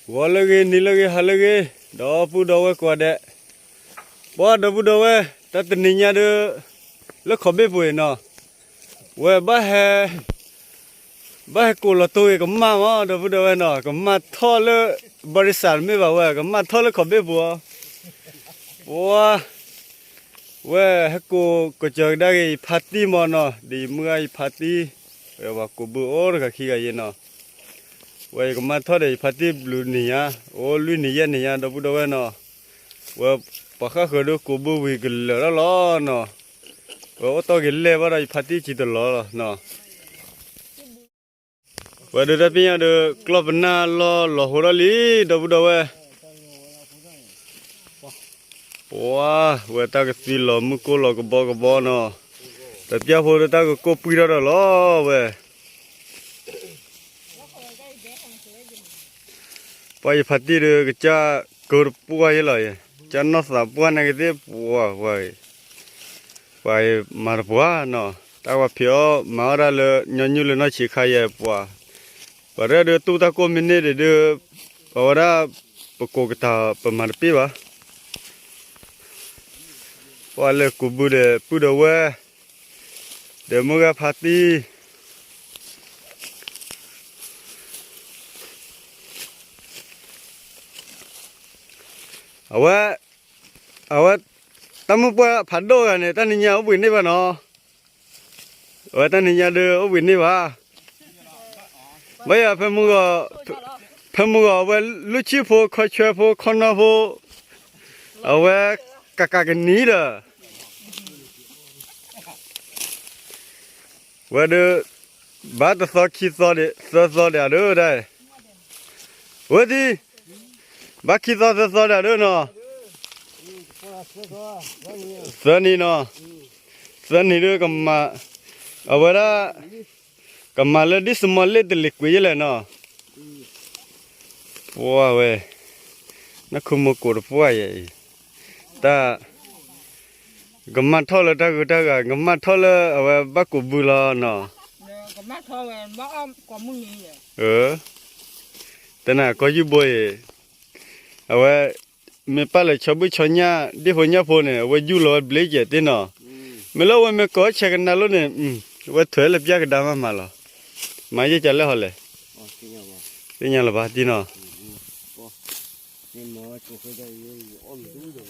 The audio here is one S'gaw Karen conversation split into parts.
ဂီၤလၢအဂ့ၤ နံၤလၢအဂ့ၤ ဟါလၢအဂ့ၤ ဒီပုၢ်ဒီဝဲၢ်ကိးဂၤဒဲး, ပှၤဒီပုၢ်ဒီဝဲၢ် တၢ်တနံၤညါဒီး လၢခီၣ်ဘ့ၣ်ပူၤအံၤနီၤ, ဝဲဘၣ်ဟဲ ဘၣ်ဟဲကိးလီၤတိၢ်ဂ့ၤကမၣ်မး ဒီပုၢ်ဒီဝဲၢ်နီၤ, ကမၣ်ထီၣ်လၢ ဘၣ်ရံစၢ်တမ့ၢ်ဘၣ်ဝဲ ကမၣ်ထီၣ်လၢခီၣ်ဘ့ၣ်ပူၤအီၤ, ပှၤ ဝဲဟဲကိးကစၢၢ်ကဒါက့ၤ ယဖါတံၢ်မးနီၤ, ဒီးယမုၢ်ဂၤယဖါတံၢ်, ဝဲပှၤကိးဘုအိၣ်တဂၤခံဂၤယဲနီၤ, ဝဲယကမၣ်ထီၣ်ဒီးယဖါတံၢ်ဘျုးနံၤညါ, အိၣ်လွံၢ်နံၤယဲၢ်နံၤညါ ဒီပုၢ်ဒီဝဲၢ်နီၤ, ဝဲပှၤဃၣ်ဃၢၤဒီးကိးဘုဝံၤကလၢာ်ထီၣ်လီၤနီၤ, ဝဲအိၣ်တီၢ်က့ၤလဲၢ်ဘၣ်ဒီးယဖါတံၢ်စံးတလီၤလီၤနီၤ. ဝဲဒၣ်တၢ်ပ့ၢ်ညါဒီး ကျီၢ်ပနၢ်လီၢ်လီၤဟိထီၣ်လံ ဒီပုၢ်ဒီဝဲၢ်, ပှၤ ဝဲတၢ်ကသံလီၤမုၢ်ကိၢ်လီၤကဘီကဘီနီၤ, တပျၢ်ဖိဒီးတၢ်ကကိၢ်ပှံၢ်ထီၣ်ဒီးလီၤဝဲ ပှၤယဖါတံၢ်ဒီးကစၢ်ကၢတပှၢ်ယဲလီၤ, ကစၢ်နီၢ်သးပှၢ်န့ၣ်ကသ့ၣ်ပှၤ, ပှၤမၤတပှၢ်နီၤ, တၢ်ဝဲဖံးအီၣ်မၤအီၣ်တၢ်လၢညီနုၢ်လၢနီၢ်ဆံးခါယဲပှၤ, ပှၤတဒုးတူၢ်တၢ်ကိၢ်မံၤန့ၣ်ဒုး, ပဝဲဒၣ် ပကိးကတၢၢ်ပမၤတပ့ၢ်ဘၣ်, ပှၤလဲၤကိးဘုဒီးပုၢ်ဒီးဝဲၢ်, ဒီးမုၢ်ဂၤဖါတံၢ် အဝဲ, အဝဲ, တၢ်မုၢ်ပှၢ်ဖးဒိၣ်ဂၤန့ၣ် တၢ်နံၤညါအိၣ်ဘှံးန့ၢ်ဘၣ်နီၤ, အဝဲတၢ်နံၤညါဒီးအိၣ်ဘှံးန့ၢ်ဘၣ်, ဘၣ်ယၤ, ဖဲမုၢ်ဂီၤအဝဲလူၢ်ဆံၣ်ဖိ ခီဆွဲဖိ ခီနီၢ်ဖိ, အဝဲကကးကနံၤဒီး ဝဲဒၣ်, ဘၣ်တသီခံသီဒံး သၢသီဒံးအဒၢဒၣ်, ဝဲသံ, ဘၣ်ခံသီသၢသီဒံးအဒၢနီၤ, သၢနံၤနီၤ, သၢနံၤဒၣ်ကမၤ, အဝဲဒၣ်, ကမၤလၢဒ်စမီၤလ့ၣ်တလ့ၤကွံာ်ယဲလဲၣ်နီၤ, ပှၤဝဲ, နခိၣ်မိၢ်ကိးတပှၢ်ယဲအံၤ, တၢ် ကမၣ်ထီၣ်လၢတၢ်ဂုၤတၢ်ဂၤ ကမၣ်ထီၣ်လၢအဝဲဘၣ်ကိးဘုလီၤနီၤ, တနၤကီၢ်ယူၢ်ဘိအံၤ, အဝဲ, မ့ၢ်ပာ်လၢဆီဘုၣ်ဆီညၣ် ဒ့ၣ်ဖိညၣ်ဖိန့ၣ် အဝဲယူၢ်လီၤဝဲဘျ့ကဲးတ့ၢ်နီၤ, မ့ၢ်လၢအဝဲမ့ၢ်ကိးဆဲးကနါလိၤန့ၣ်, အဝဲထွဲလၢပျၢ်ကဒါမးမးလီၤ, မၤယဲၢ်ကလဲၣ်ဟီလဲၣ်, သ့ၣ်ညါလၢၤဘၣ်တံၢ်နီၤ ဝဲ, ကျီၢ်ပနၢ်လီၢ်လီၤပျီထီၣ်လံ ဒီပုၢ်ဒီ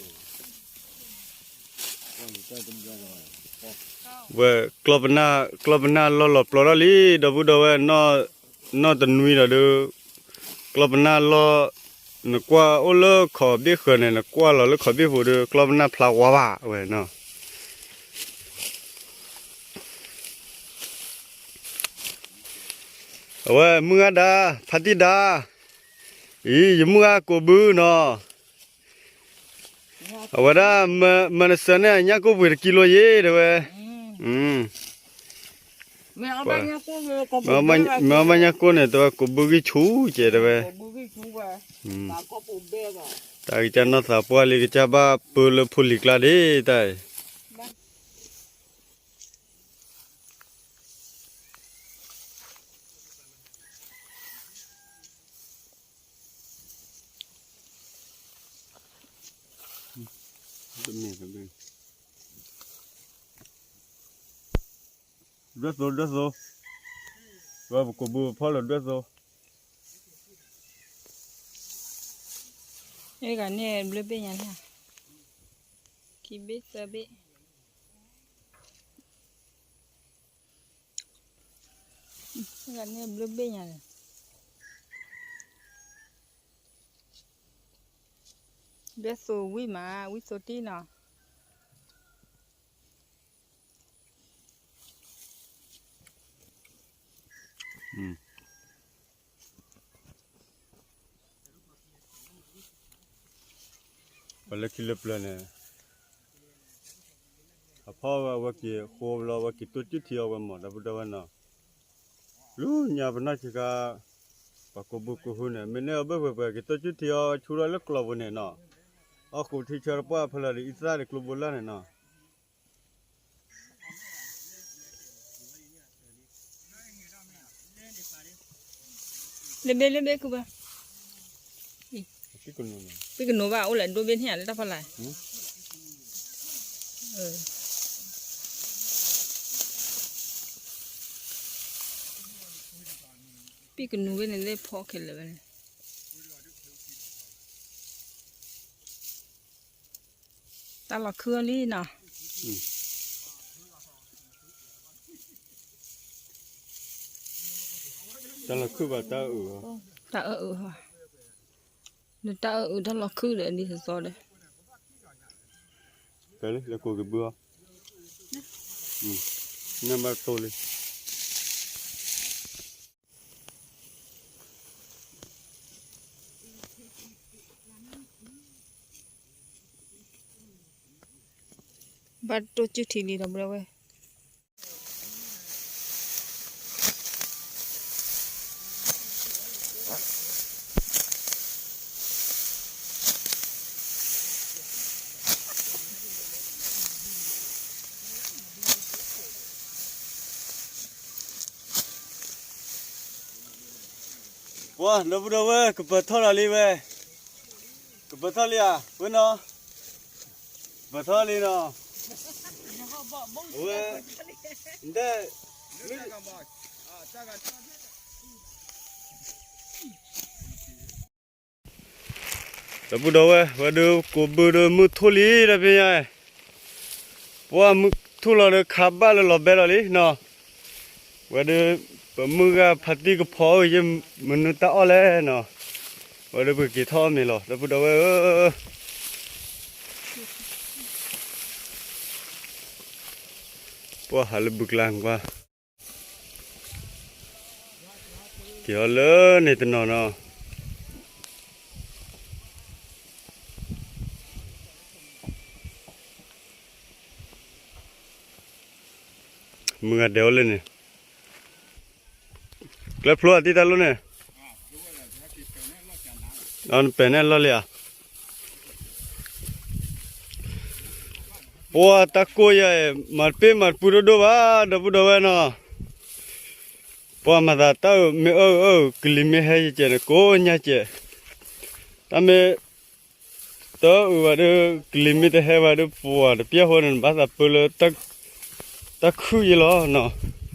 ဝဲၢ်, နီၢ်တနွံဒီးဒုး, ကျီၢ်ပနၢ်လီၢ်, နကွၢ်အိၣ်လၢခီၣ်ဘ့ၣ်ဃၢၤန့ၣ် နကွၢ်လီၤလၢခီၣ်ဘ့ၣ်ပူၤဒီး ကျီၢ်ပနၢ်ဖျါဝါဘၣ်ဝဲနီၤ အဝဲမုၢ်ဂၤဒါ, ဖါတံၢ်ဒါ, အံၤ ယမုၢ်ဂၤကိးဘုနီၤ, အဝဲဒၣ်, မၤနစၢၤန့ၢ်ညၣ်ကိၢ်ပှ့ၤတကံလိယ့ၤတဲဝဲ, မ့ၢ်အီၣ်ဘၣ်ညၣ်ကိၢ်န့ၣ် တဲဝဲကိးဘုဂံၢ်ဆူၣ်ကဲတဲဝဲ, တၢ်ကစၢ်နီၢ်သးပှၢ်လံ ကစၢ်ဘၣ်ပၢလၢဖိလံၤကျါဒ့ၣ်တၢ်အံၤ ဒွဲၣ်သိ, ဒွဲၣ်သိ, ဝဲပကိးဘုဖီၣ်လၢဒွဲၣ်သိ, ဂၤန့ၣ်ဘျၢဘ့ၣ်ညါလံ, ခံဘ့ၣ်သၢဘ့ၣ်, ဂၤန့ၣ်ဘျၢဘ့ၣ်ညါလံ, ဒွဲၣ်သိဝံၣ်မး ဝံၣ်သိတံၢ်နီၤ ပှၤလၢခံလၢပျၢၤန့ၣ်, အဖီဝဲအဝဲက့ၤဃိလီၤ အဝဲက့ၤတိၢ်စုထံအီၤဝဲမး ဒီပုၢ်ဒီဝဲၢ်နီၤ, လၢညါပနီၢ်ဆံးခါ, ပှၤကိးဘုကိးဟုန့ၣ် မ့ၢ်န့ၢ်အဘၢၣ်ပှဲၤပှဲၤ က့ၤတိၢ်စုထံအီၤဆူထီၣ်လၢကျီၢ်ပူၤန့ၣ်နီၤ, အီၣ်ဃုာ်ထံဆၢတပှၢ်ဖဲလၢဒီး အံသၣ်ဒီးကျိဘိလၢ်န့ၣ်နီၤ လၢဘ့ၣ်လၢဘ့ၣ်ကူဘၣ်, ပံၣ်ကနိဘၣ် အိၣ်လဲၣ်ဒိဘ့ၣ်န့ၣ်ဧါ လၢတၢ်ဖီလာ်, ပံၣ်ကနူဘ့ၣ်န့ၣ် လၢဖီခဲလၢာ်ဝဲန့ၣ်, တၢ်လီၤခုၣ်အီၤလံနီၤ. တၢ်လီၤခုၣ်ဘၣ်တၢ်အၢၣ်အီၤ, တၢ်အၢၣ်အၢၣ်, လၢတၢ်အၢၣ်အၢၣ်တၢ်လီၤခုၣ်ဒီး ဒ်သိးသိးဒီး ပလၢကိးကဘုအီၤ, နမၤတိၢ်လံ. ဘၣ်တိၢ်စုၣ်ထံလံဒီပုၢ်ဒီဝဲၢ်. ပှၤဒီပုၢ်ဒီဝဲၢ် ကပၢၤထီၣ်လီၤလံဝဲ, ကပၢၤထီၣ်လံဧါ ဝဲနီၤ, ကပၢၤထီၣ်လံနီၤ, ဝဲ, ဒဲ ဒီပုၢ်ဒီဝဲၢ် ဝဲဒုးကိးဘုဒုးမုၢ်ထူၣ်လံဒီးဖဲညါ, ပှၤမုၢ်ထူၣ်လီၤဒီးခးဘၣ်လၢလီၤဘဲလီၤလံနီၤ, ဝဲဒုး ပမုၢ်ဂၤဖါတံၢ်ကဖီအၢ ယမနုၤတၢ်အီၣ်လဲၣ်နီၤ, ဝဲဒုးပက့ၤထီၣ်အီၣ်မ့ၤလီၤ ဒီပုၢ်ဒီဝဲၢ်ဧၢ. ပှၤဟးလၢဘုကျါကွၢ် က့ၤအီၤလၢန့ၣ်တနီၤနီၤ, မုၢ်ဂၤဒဲးအိၣ်လၢန့ၣ်, ကျဲဖျိအတံၢ်တၢ်လိၣ်န့ၣ်, ပှၤန့ၣ်လီၤလံဧါ. ပှၤတၢ်ကိၢ်ယၤအံၤ မၤတပ့ၢ်မၤတပူၤဒိၣ်ဒိၣ်ဘၣ် ဒီပုၢ်ဒီဝဲၢ်နီၤ, ပှၤမၤသးတၢ်အၢၣ်မ့ၢ်အၢၣ်အၢၣ် ကလံၤမ့ၢ်ဟဲယကဲးန့ၣ် ကိးညါကဲး, တၢ်မ့ၢ် တၢ်အၢၣ်ဘၣ်ဒီး ကလံၤမ့ၢ်တဟဲဘၣ်ဒီး ပှၤတပျၢ်ဃိန့ၣ် ဘၣ်သးပၢလၢ တၢ်ခုၣ်ယဲလီၤနီၤ.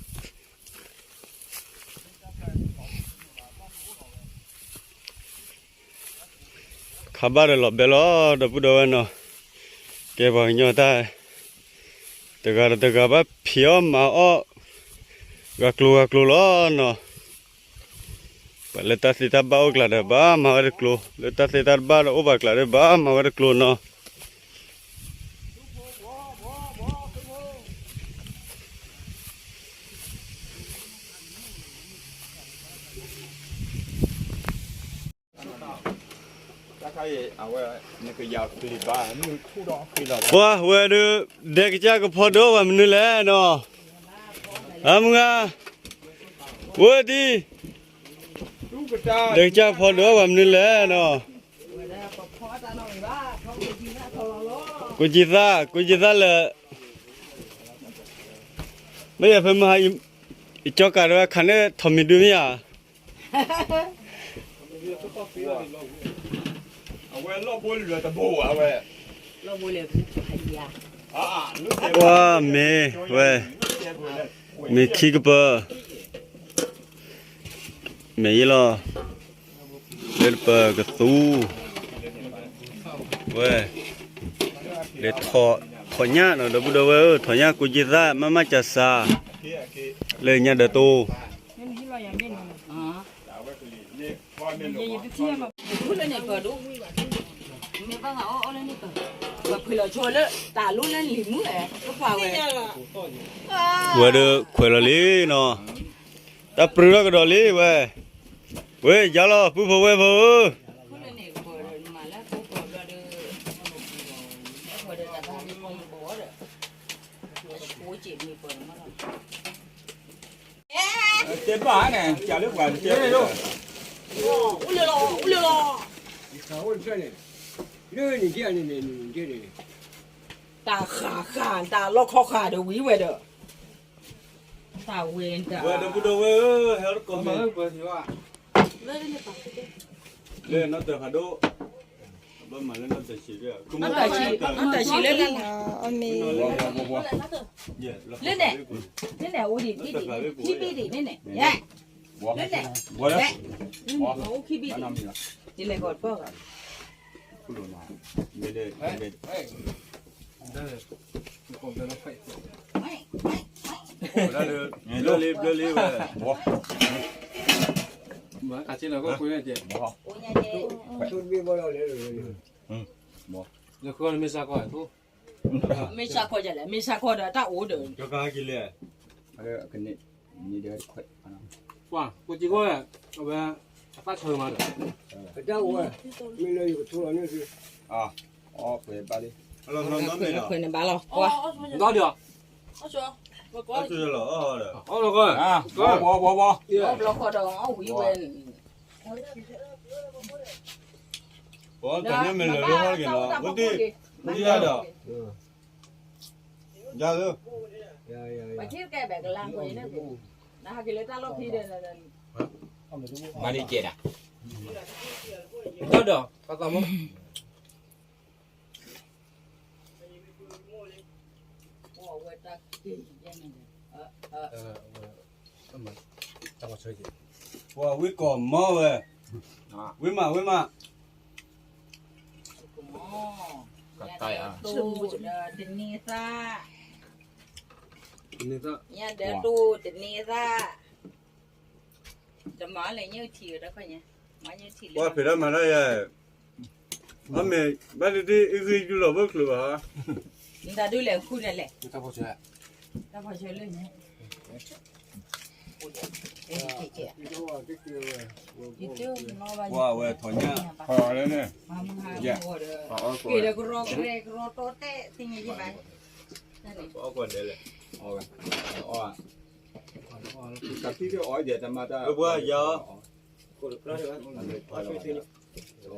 ခးဘၣ်ဒီးလီၤဘဲလီၤ ဒီပုၢ်ဒီဝဲၢ်နီၤ, ကဲပှၤကညီတၢ်, တဂၤဒီးတဂၤဘၣ်ဖံးအီၣ်မၤအီၣ်, ဂၤကျိၤဂၤကျိၤလီၤနီၤ. ပှၤလၢတၢ်သ့တၢ်ဘၣ်အိၣ်ကျါဒီး ဘၣ်မၤဝဲတကျိၤ, လၢတၢ်သ့တၢ်ဘၣ်ဒီးအိၣ်ဘၣ်ကျါဒီး ဘၣ်မၤဝဲတကျိၤနီၤ. ပှၤဝဲဒုး ဒဲကစၢ်ကဖီဒုးအီၣ်ပှၤမနုၤလဲၣ်နီၤ, အမုၢ်ဂၤ, ဝဲဒ်, ဒဲကစၢ်ကဖီဒုးအီၣ်ပှၤမနုၤလဲၣ်နီၤ. ကိးကံသၣ် ကိးကံသၣ်လၢ, မ့ၢ်ယဖဲမဟါ, ယကၠီကးဒီးဝဲခါန့ၣ်ထီၣ်မံၤဒုမ့ၢ်ဧါ. အဝဲလီၢ်ဘိလၢတဘိအဝဲ, ပှၤမ့ၢ်ဝဲ, မ့ၢ်ခံကပၢၤ, မ့ၢ်ယဲလီၤ, လၢတပၢၤကသူ, ဝဲ, လၢထီၣ်ညၣ်နီၤ ဒီပုၢ်ဒီဝဲၢ်ဧၢ, ထီၣ်ညၣ်ကိးကံသၣ် မၤမၤစၢ်စၢ်, လၢညၣ်ဒၢးတိၢ် ဝဲဒုးခွဲးလီၤလံနီၤ, တၢ်ပြူၢ်ထီၣ်ကဒီးလံဝဲ, ဝဲယါလီၤ ပုၢ်ဖိဝဲၢ်ဖိဧၢ, တဲဘၣ်န့ၣ် ကလၢပှၤတဲ, အိၣ်လၢလီၤ အိၣ်လၢလီၤ, တၢ်ဃၣ်ဃၣ် တၢ်လီၢ်ခီဃၣ်ဒီးဝံၤဝဲဒီး, တၢ်ဝဲ ဝဲဒီပုၢ်ဒီဝဲၢ်ဧၢ, ဟဲအိၣ်တကိးမ့ၢ်, လၢနီၢ်တၢ်ဖးဒိၣ်, မၤလၢနီၢ်တၢ်ဆံးလၢ နီၢ်တၢ်ဆံးလၢ အမ့ၢ် လၢန့ၣ် လၢန့ၣ်အိၣ်ဒံး ခံဘ့ၣ်ဒံးန့ၣ်န့ၣ် ယဲ လၢန့ၣ် ယဲ အိၣ်ခံဘ့ၣ်ဒံး ယလဲၤကီးတပီၢ်ဘၣ် ဘျၢလံ ဘျၢလံဝဲ မ့ၢ်စးခီလဲၣ် မ့ၢ်စးခီဒီးတၢ်အိၣ်ဒီး ပှၤကိးက့ၤဂီၢ် အဝဲ အသၣ်ဆၢမးဒီး အတၢ်အိၣ်ဝဲ မ့ၢ်လၢယကထိလီၤန့ၣ် အီၣ်ပှဲၤဘၣ်လံ ခွဲးန့ၣ်ဘၣ်လီၤ ကွၢ် ဒီးဒီး အီၣ်လီၤကီး ဘီဘီဘီဘီ အီၣ်ဘျီဃီဒီး အီၣ်ဝံၤဝဲ ပှၤတၢ်ညၣ်မဲာ်လၢာ်လၢဟီၣ်တက့ၢ်လီၤ ဝဲသ့ၣ် ဝဲသ့ၣ်ယါဒီး ယါလၢ ပှၤထံၣ်ကဲဘဲကလါကွံာ်န့ၣ် နဟးက့ၤလၢတၢ်လီၢ်ဖံဒီး မၤဒံးကဲဒၣ် ဒီးဒီး ပသးမီ ပှၤဝံကီၢ်မီဝဲ ဝံမး ဝံမး ကတၢၢ် ညၣ်ဒၢတိၢ်တန့ၤသၣ် ညၣ်ဒၢတိၢ်တန့ၤသၣ် တမၤလဲၣ်ညၣ်ထံၣ်ဝဲတခီညါ မၤညၣ်ထံၣ်လၢ ပှၤဖံးတၢ်မၤတၢ်ယဲ အမ့ၢ်ဘၣ်တဒ်အဂ့ၢ်ယူလီၤဘၣ်ချုးဘၣ် နတၢ်ဒုးလဲၣ်ခူၣ်န့ၣ်လဲၣ် တၢ်ဖီၣ်ဆၢလၢညါ ပှၤဝဲထီၣ်ညၣ် က့ၤဒီးကရီကရဲကရီတီတဲသ့ၣ်ညါယဘၣ် အီၣ်ကွၢ်ဒဲးလဲၣ် အီၣ်ဝဲ အီၣ် ကသံၣ်ဒ်အီၣ်ဒဲးတမၤတၢ် ပှၤယၤ ကဖးအီၣ် ပၢ်ပၢ်ဒီးဟီတဘျီဘျီ အိ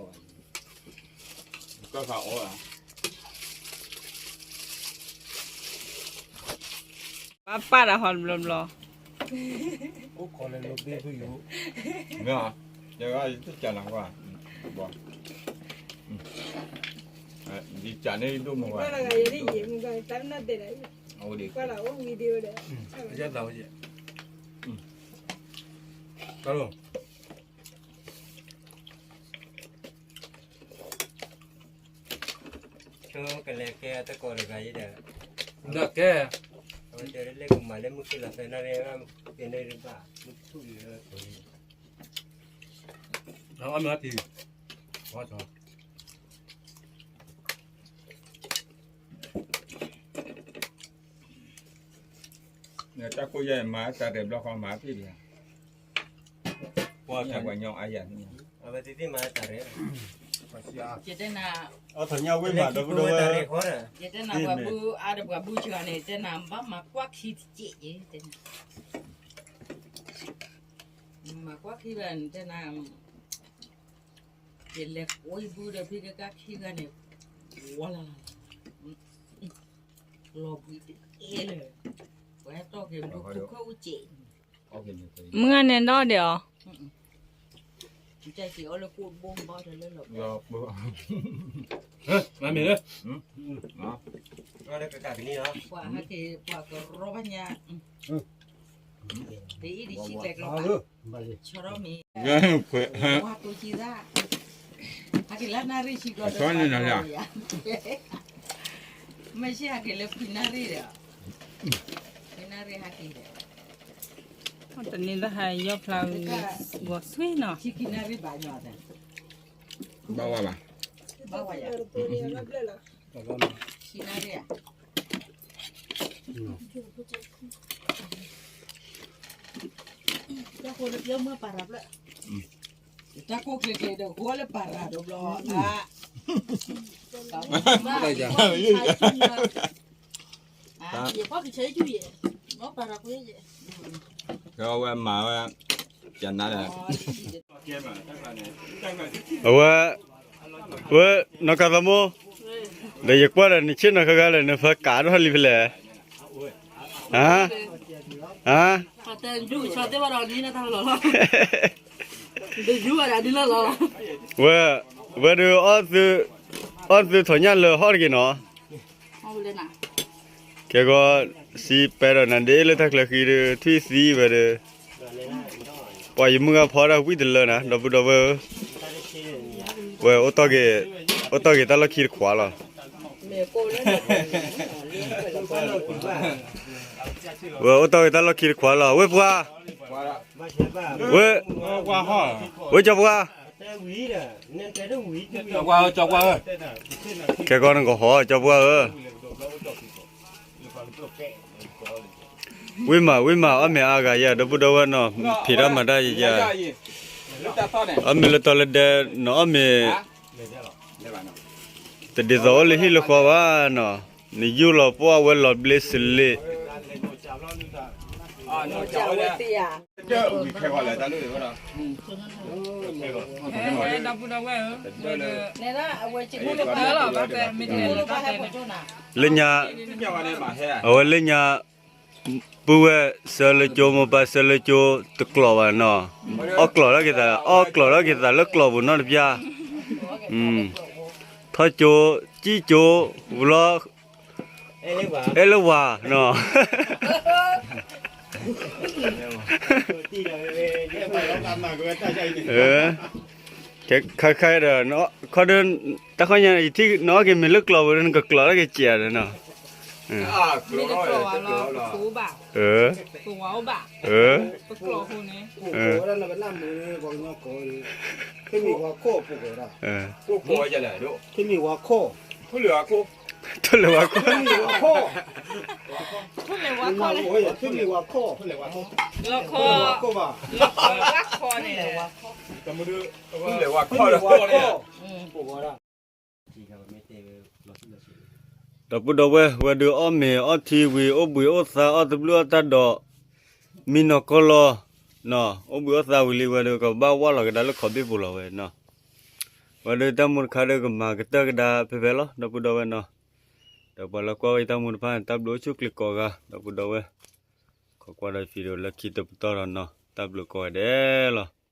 ၣ်ခိးလၢလိဘ့ၣ်ဖုယိၤ မ့ၢ် ယကယတကၢ်နၤကွၢ် ဘီ ယကၢ်န့ၣ်ဒိၣ်မးကွၢ် တၢ်နၢ်တဲဒၣ် အဝဲဒ် ကွၢ်လၢအိၣ်ဝံၤဒံးဝဲဒီး အယသးဝဲယဲ တၢ်လီၤ ကလဲၤကဲတကိးတဂၤအံၤဒီး ဒီးကဲ အဝဲတဲလၢကမၤလၢမုၢ်ခံလီၤသဲနၣ်ရံၣ် ကဲန့ၣ်ဘၣ် မုၢ်ထူၣ်လီၤ အီၣ်မ့ၢ်အီၣ်ထံ အီၣ်ထီ တၢ်ကိၢ်ယဲၢ်မၤတၢ်ရဲၣ်ဘျီဃီမၤတ့ၢ်လံ ပှၤကညီအါယၤန့ၣ် အဝဲသ့ၣ်သ့ၣ်မၤတၢ်ရဲၣ် ယတဲနၤ အထီၣ်ညါဝ့ၢ်မးဒီပုၢ်ဒီဝဲၢ် ယတဲနၤပှၤဘုအါဒီးပှၤဘုစှၤန့ၣ် တဲနၤဘၣ်မၤကွၢ်ခံတကဲး ယတဲနၤ မၤကွၢ်ခံဘၣ်န့ၣ်တဲနၤ ယလဲၤကိးယဘုဒီးဖံကကၢ်ခံဂၤန့ၣ် ဝီလၢ်လၢ် လီၤဘှံးတကဲလၢာ် ပှၤဟဲတီၢ်က့ၤဘုခိၣ်ခိၣ်အိၣ်စဲး မုၢ်ဂၤန့ၣ်ဒီးဒဲးအီၤ ကဲက့ၤအီၤလၢကိၣ်ဘိဘီတလၢလီၤ မ့ၢ်လၢ ပှၤဟဲက့ၤပှၤကရီဘၣ်ညါ တအံၣ်တဆံကျဲကျီဘၣ် ဆီထီၣ်မ့ၤ ပှၤတိစံသၣ် ဟဲက့ၤလၢနၣ်ရံၣ်ဆံကီးဒီး မ့ၢ်ဆံဟဲက့ၤလၢဖံနၣ်ရံၣ်ဒီး ဖံနၣ်ရံၣ်ဟဲက့ၤဒီး တနံၤလၢဟဲယီဖျါဂီၤသွံၣ်နီၤ ဘၣ်ဝဲဘၣ် ဘၣ်ဝဲယၤ ဖံနၣ်ရံၣ်ဧါ တၢ်ကိၢ်ကျဲၤကျဲၤဒီး ဂီၤလၢပၢ်ရၤဒိဘျီ အါ ယကွၢ်ကဆဲးယဲၢ် ပၢ်ရၤကွံာ်ယဲၢ် ကဝဲမၤဝဲ ကနါဒီး အဝဲ ဝဲ နီၢ်ကသးမိၢ် ဒီးယကွၢ်ဒီးနဆ့ၣ်နီၤခဲဂၤလဲၣ် နဖၢကးထီၣ်လံဖဲလဲၣ် ဟါ ဟါ ဝဲ ဝဲဒုးအီၣ်သု အီၣ်သုထီၣ်ညၣ်လၢဟီၣ်တက့ၢ်နီၤ, ကဲကီး စံးပဲဒီးနၤဒ့လၢတၢ်ချၢဃံဒီး ထွံၣ်သံဝဲဒီး ပှၤယမုၢ်ဂၤဖီဒၣ်ဝံၣ်တလၢနၤ ဒီပုၢ်ဒီဝဲၢ်ဧၢ, ဝဲ အိၣ်တီၢ်က့ၤတၢ်လီၢ်ခံတခွးလီၤ. ဝဲအိၣ်တီၢ်က့ၤတၢ်လီၢ်ခံတခွးလီၤ ဝဲၢ်ပှၢ်, ဝဲၢ်, ဝဲၢ်ကၠီပှၢ်, ခဲကီးနကဟီၣ်ကၠီပှၢ်ဧၢ, ဝံၣ်မး ဝံၣ်မး အီၣ်မ့ၤအါဂၤယၤ ဒီပုၢ်ဒီဝဲၢ်နီၤ, ဖံးတၢ်မၤတၢ်ယၤ, အီၣ်မ့ၤလၢတီလၢဒဲ နအီၣ်မ့ၤ တဒ်သိးအိၣ်လၢဟံၣ်လၢဃီဘၣ်နီၤ, နယူၢ်လီၤပှၢ်ဝဲလီၤဘျ့စလ့ၣ်, ဒီပုၢ်ဒီဝဲၢ်ဧၢ, လၢညါ, အဝဲလၢညါ, ပုၢ်ဝဲၢ်ဆၢလၢကၠိ မိၢ်ပၢ်ဆၢလၢကၠိ တကျိးဘၣ်နီၤ, အီၣ်ကျိးထီၣ်က့ၤသး အီၣ်ကျိးထီၣ်က့ၤသးလၢကျိးပူၤနီတပျၢ်, ထီၣ်ကၠိ, စံၣ်ကၠိ, ဝံၤလီၤ, အဲၣ်လၢဝၤနီၤ, ခါခါဒီး, ခီဒီး, တၢ်ခီညါအံၤထံၣ်နအီၣ်က့ၤမ့ၤလၢကျိးပူၤဒီး နကကျိးထီၣ်က့ၤစဲးဒီးနီၤ, လီၤခီ, လီၤခီ, လီၤခီန့ၣ်, ဒီပုၢ်ဒီဝဲၢ် ဝဲဒုးအီၣ်မ့ၤအီၣ်ထံဝံၤ အိၣ်ဘှံးအိၣ်သါအီၣ်တဘျုးအီၣ်တၢ်ဒီး, မံနီၤကီၢ်လီၤ, အိၣ်ဘှံးအိၣ်သါဝံၤလံ ဝဲဒုးကဘၣ်ဝၢ်လီၤကဒါလၢခီဘ့ၣ်ပူၤလီၤဝဲနီၤ, ဝဲဒုးတၢ်မူတခါဒီးကမၤကတၢၢ်ကဒါဖဲဖဲလီၤ ဒီပုၢ်ဒီဝဲၢ်နီၤ, ဒီးပှၤလၢကွၢ်ဝဲတၢ်မူတဖၣ်န့ၣ် တၢ်ဘျုးအိၣ်ဆူၣ်ချ့ကိးဂၤ ဒီပုၢ်ဒီဝဲၢ်, ခိးကွၢ်ဒီး video လၢခံတပတီၢ်ဒီးနီၤ တၢ်ဘျုးကိးဂၤဒဲးလီၤ.